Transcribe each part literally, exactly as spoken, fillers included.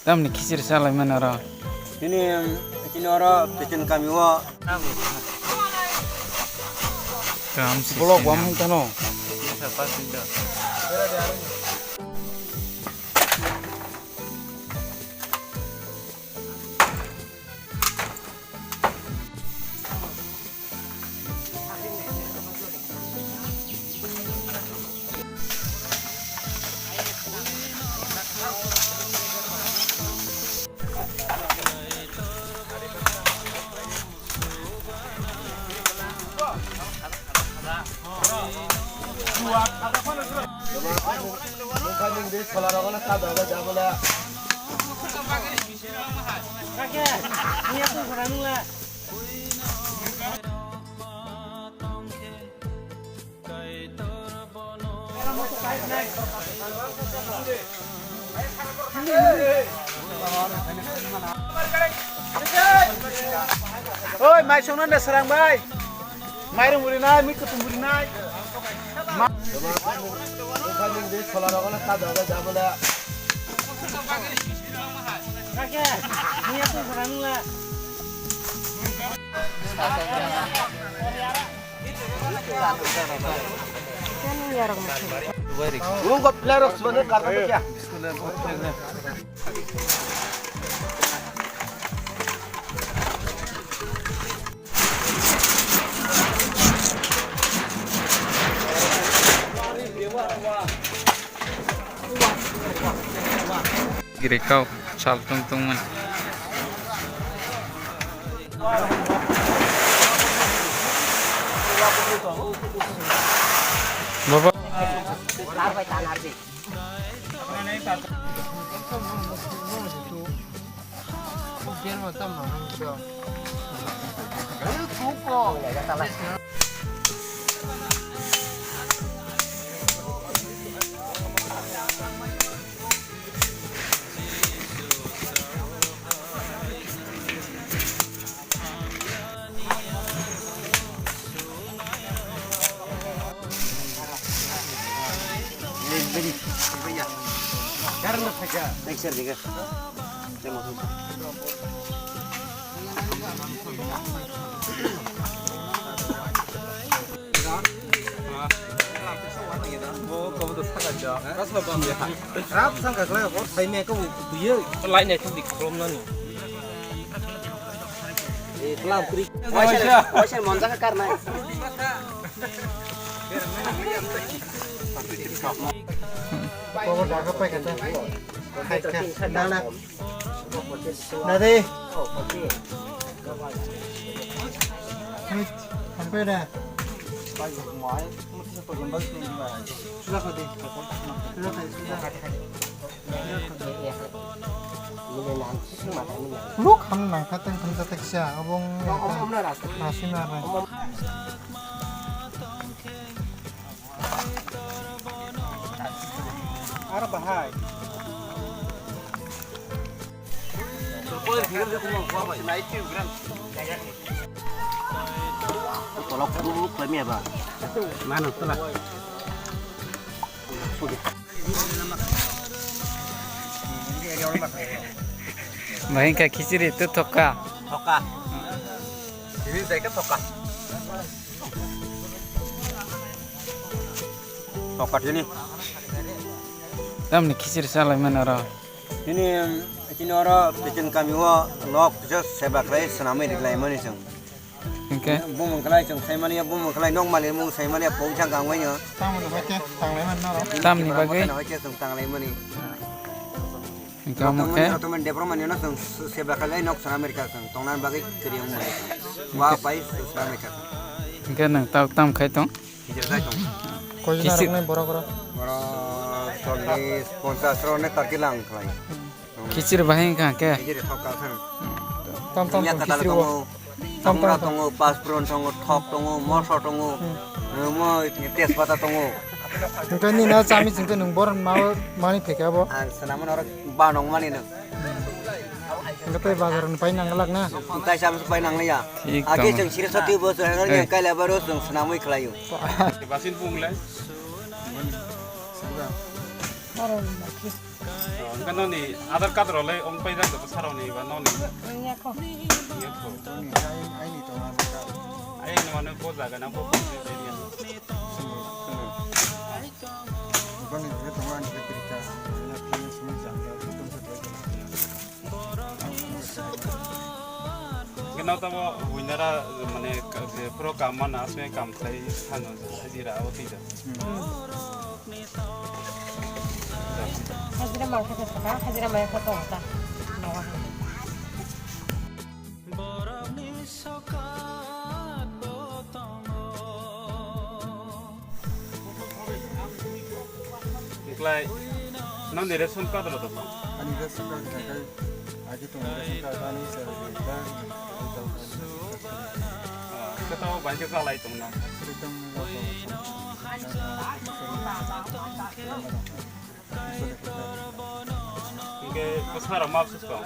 Tamni khichiri salai mano oro. Chini, chini oro Pechenkamio. Kam si Blok sini. Wamung tano. Oi, mai songna de sarang bai. Mairung muri nai, mui kutung muri nai. Ma- Nung kok player rok sebenarnya kartu kerja. Giri kau sal tung tung man. Baba. Rap sangka khlai, hor saimaya kabo twiyo. Lai nai thok di kholom nani. Eh, kelam kri. Waisa, waisa monjak kar nai. Kobo daga pai kata. Hai ka, nana. Nade. Hai, sampai dah. Sudah kau di. Sudah kau, sudah. Luk ham nangkha teng khamsa teksa, abong rasina rai. Aro bahai. Tolok dulu kami apa? Mana tolak? Bahai wngkha khichiri tei thokka. Thokka. Sini jaga thokka. Thokka sini. Tamni khichiri salai mano oro. Sini, sini oro Pechenkamio nok kisa seba khlai swnamwi rwlaimani chwng. Hingke? Bumung khlai chwng saimani ya, bumung khlai nok mali mung saimani ya, pung chang kang waino. Tamoni bai khe tanglai mani norok. Tamni bagwi? Hoi khe chwng tanglaimani. Hingke omo khe? Rotoman, rotoman debromani no chwng seba khlai nok chwng America chwng tongna bagwi kwrwi wngmani. Wa pai chwng America chwng. Hingke nwng tao tam khai tong? Hijra jai tong. Koi jona rok nai borok rok? Borok chollis, ponchas rok nai tarki lang khlai. Khichiri bahai wngkha hingke? Khichiri thok kha san. Tam tam dunya tong katal khichiri o. Tongo, tam tam tongra tong. Tongo, paspron tongo, thok tongo, moso tongo, hmm, omo tejpata tongo. Hingke nini no chami chingke nwng bor ma mani theke abo. Ang swnamani oro ba nong mani nwng. Hingke tei bazar ni pai nang glak na. Tei chami pai nang liya. Thik age tong. Chwng siri sati bo chwng hwnwi, eh, kaila baro chwng swnamwi khlaio. Basin pung le. Aro na khis. Hwnkhe noni Aadhaar card rok le wng paijak joto sarok ni ba noni? Wngya kho. Wngya kho. Noni ai, aini tongo Aadhaar card. Ai, noni mane bo jaga na bo constituency area? Boni hwnkhe tongo ani khe Tripura, ani khe simi jang ya, kutung se tei. Hwnkhe no tamo winara mane ka-, phuro kam mana asme kam khlai thangno hajira o tija. Hajira mangkha khe saka, hajira maya khe tongo ta. Nogo hai. Wngklai, noni ration card rok tong? Ani ration card khe kai, agi tong ration card ani se. Khe to bai khe kalai tong na? Ri tong. Hingke bwsarok ma bwswk tong?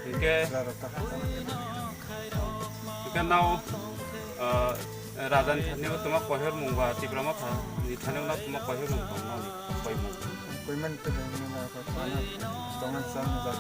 Hingke, hingke nao, eh, Raja ni thani o tongma koihor mung ba Tipra Motha ni thani o tongma koihor mung tong nani koimung? Koiman te bai ni na ko tongna, tongna chang ja.